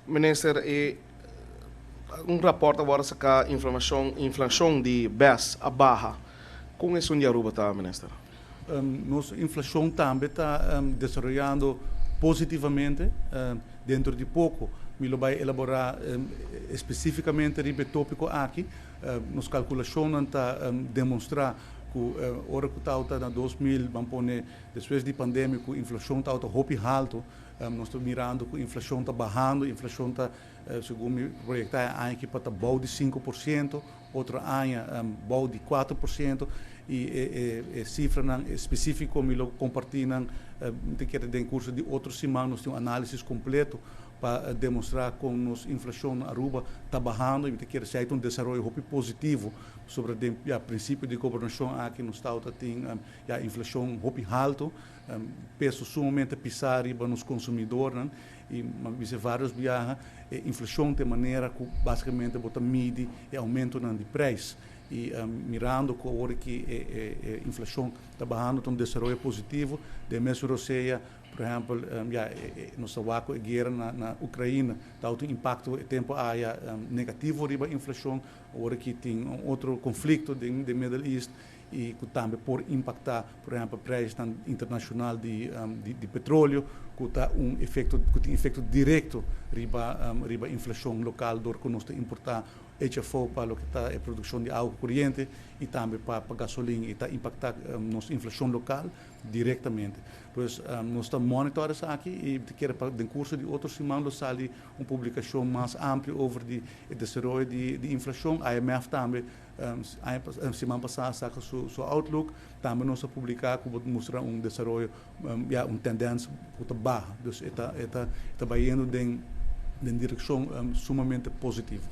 Minister, un rapport awor saca inflacion di BES a baha. Con e di Aruba ta, minister? Nos inflacion tambe ta desaroyando positivamente. Dentro di poco mi lo bay elabora specificamente riba e topico aki. Nos calculacion ta demostra cu ora cu ta na 2000, ban pone despues di pandemia, cu inflacion ta hopi halto, nos ta mirando cu inflacion ta bahando. Inflacion ta, segun mi proyecta, aña aki pa ta bou di 5%, otro aña bou di 4% y cifranan specifico mi lo comparti nan cu den curso di otro siman. Nos tin un analisis completo pa demostra con nos inflacion na Aruba ta bahando y kier ser un desaroyo hopi positivo sobre e, ja, principio di gobernacion aki nos ta tin ja, inflacion hopi halto, peso sumamente pisa riba nos consumidor, y bisa varios biaha, inflacion ta manera cu basicamente bo ta midi e aumento di prijs y mirando cu awor cu e inflacion ta bahando, un desaroyo positivo. Di mes rosea, por ehempel, ja, nos sa cu e guera na Ucrania ta un impacto e tempo aya negativo riba inflacion. Awor cu tin un otro conflicto di Middle East y cu tambe por impacta, por ehempel, prijs internacional di petroleo, cu ta un efecto, cu tin efecto directo riba inflacion local, dor cu nos ta importa HFO pa loke ta e produccion di awa coriente y tambe pa gasolin y ta impacta nos inflacion local directamente. Pues nos ta monitor esaki y kier pa den curso di otro siman sali un publicacion mas amplio over di desaroyo di inflacion. IMF tambe siman pasa a saca su outlook, tambe nos a publica cu ta mustra un desaroyo, ja, un tendencia cu baha. Dus e ta bayendo den direccion sumamente positivo.